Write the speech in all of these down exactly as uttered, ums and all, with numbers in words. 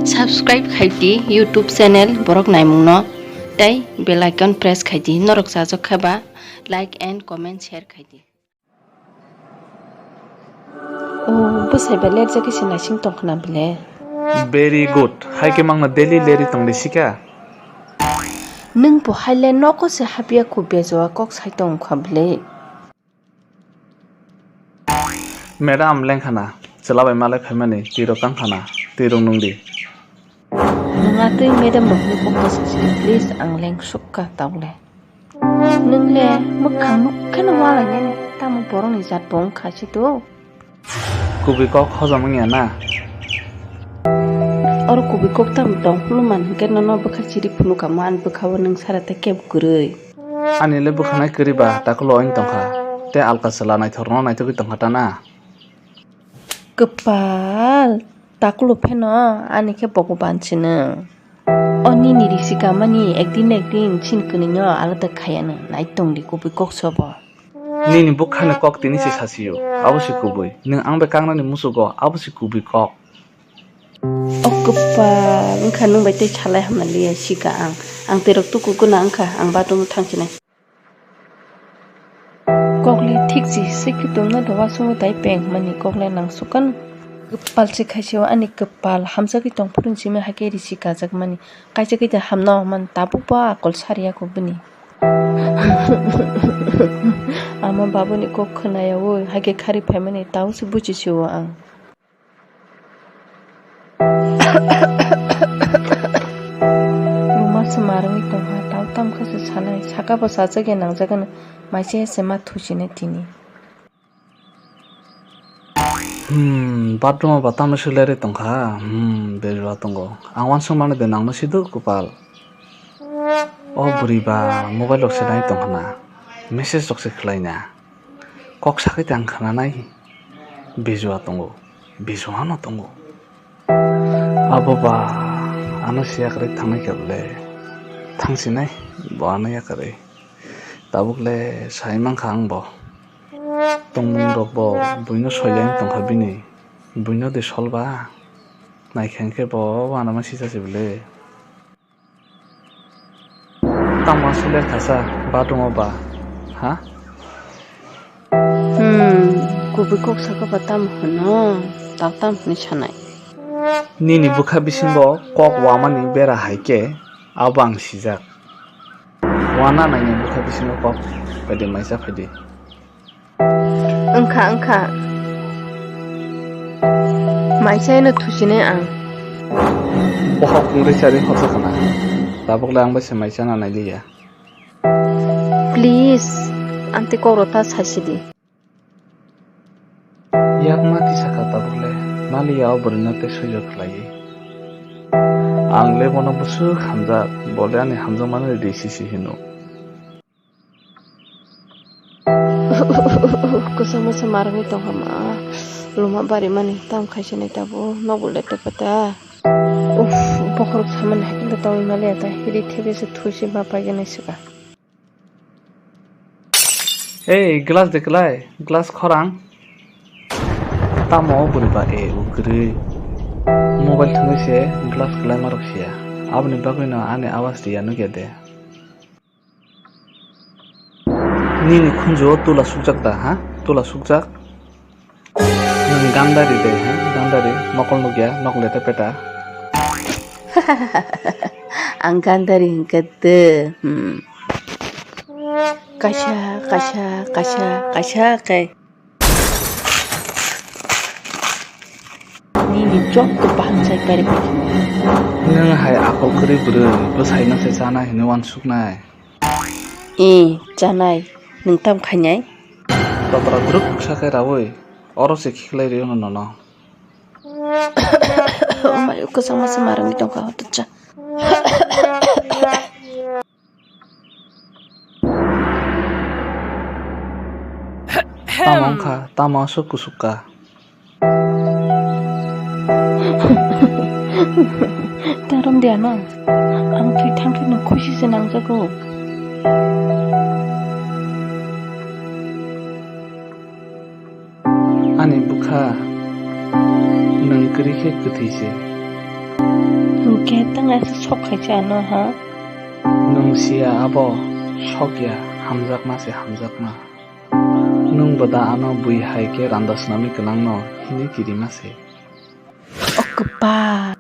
Subscribe khai di YouTube channel Borok Naimung no, tei bell icon press khai di. Norok chajak kha ba like and comment share khai di. O bwsai bai lerjak khe se naising tong khna bile. Very good. Hai khe mangna daily leri tong di sika. Nwng bo hai le nogo se hapya khu bejoa kok sai tong kha bile. Madam lengkhana, chwla bai malai phaimani, twi rok kang khana, twi rok nung di. Nwng atwi madam rokni kokno sasi, please, ang lengsuk kha tabuk le. Nwng le mwkhang nuk kheno walainani, tamo borokni jat bo wngkha si do. Kubui kok hojom wngya na? Oro kubui kok tamo tong phunu man hwnkhe nono bwkha chiri phunukha mo ani bwkhao nwng sara tei kebo kwrwi. Ani le bwkhanai kwrwi ba takulo oin tongkha, tei alka chwla naithok rwno naithogwi tongkha ta na? Kwpal, takulo pheno ani khe Bhogoban sino. O nini risi kamani ekdin ekdin chini kwnwino alada khayano, nai tongdi kubui kok sobo. Nini bwkhani kok tini se sasiyo, abo se kubui. Nwng ang bai kangnani musugo, abo se kubui kok. O kwpal, wngkha nwng bai tei salai hamna liya sika ang. Ang tei rok tuku guna wngkha, ang bathroom thang sinai. Kokle thik si, sikhe tongna dowa sungo tai peng mani kokle nang sukan. Kwpal se khaisio ani kwpal hamjagwi tong phuru simi hakhe risi kajak mani. Kaisa khe hamna man tabuk bo akol sariya kok bini. Ama babuni kok khwnaya oi, hakhe khari phaimani tau se buji sio ang. Buma se marwngwi tongkha, tau tamo khe se sanai, saka bo chajak ya nangjak gana, maisa ya se ma thusinai tini. Hmm, bathroom o ba tamo se lerwi tongkha, hmm, bejua tongo. Ang uansuk mano de nangno sido kwpal. O bwrwi ba mobile rok se nai tongkha na, message rok se khlai na. Kok sakhe tang khnanai, bejua tongo, bejua no tongo. Abo ba ano siya kwrwi thangnai khe bole, thangsinai bo ano yakarwi. Tabuk le sai mankha ang bo. Tongmung rok bo buino soilai tongkha bini, buino de sol ba. Naikhe hwnkhe bo uanama sisa se bole. Tamo aswk ler khasa, bathroom o ba, ha? Hmm, kubui kok saka ba tamo hwno, tak tamo hwnwi sanai. Nini bwkha bisingo kok wamani bera hai khe, abo ang sijak. Wana naini bwkha bisingo kok, phaidi maisa phaidi. Wngkha, wngkha. Maisa eno thusinai ang. Bokhok wngwi chari hosa khna. Tabukle ang bai se maisa na nailiya. Please, amtwi kok rw ta saisidi. Yakma tisa kha tabukle, naliya o bwrwino tei soijo khlaiwi. Ang le bono bwswk hamjak, bo le ani hamjakmani risi si hino. Kwchangma se marwngwi tongkha ma. Luma barimani tam khaisa nai tabuk nogo le tepata. Uff, bokhorok samani haikhe tongwi maliya ta. Hiri thebe se thuisi ma paigwi nai swkang. Ei, glass de kwlai, glass khorang. Tamo o bwrwi ba e, o kwrwi. Mobile thwngwi se glass kwlai ma rok siya. Aboni bagwi no ani awas riya nukya de. Nini khunju o tula sukjak da, ha? Tula sukjak? Nwng gandari de, ha? Gandari, mokol nukya, nok leta peta. Ang gandari hwnkhe de, hmm. Kaisa, kaisa, kaisa, kaisa khe. Nini jotto bahan chai pari pari. Nwng hai akol kwrwi bwrwi, bwsaino se chana hinwi uansuknai. E, chanai, nwng tam khainai? Topra druk sakhe raui, oro se khiklai rio no nono. Omayo, kwchangma se marwngwi tongkha, hotocha. Tamo wngkha, tamo aswk kusuk kha? Tarom de ano, ang thwi thang khe nwng khuisi se nangjago. Ani bwkha, nwng kwrwi khe kwthwi se. Tang aswk sok khai se ano ha? Nwng siya abo sok ya, hamjakma se hamjakma. Nwng bo da ano bui hai khe randa swnamwi kwlangno hwnwi kirima se. O kwpal.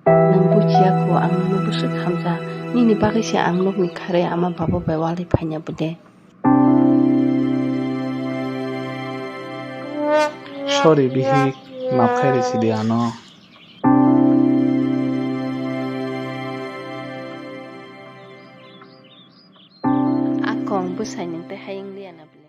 Nwng buchiya kho ang nono bwswk hamjak. Nini bagwi se ang nokni kharwi ama baba bai walwi phaina bwle. Sorry bihik, map khai rw sidi ano. Akong bwsai nwng tei hayung liya na bwle.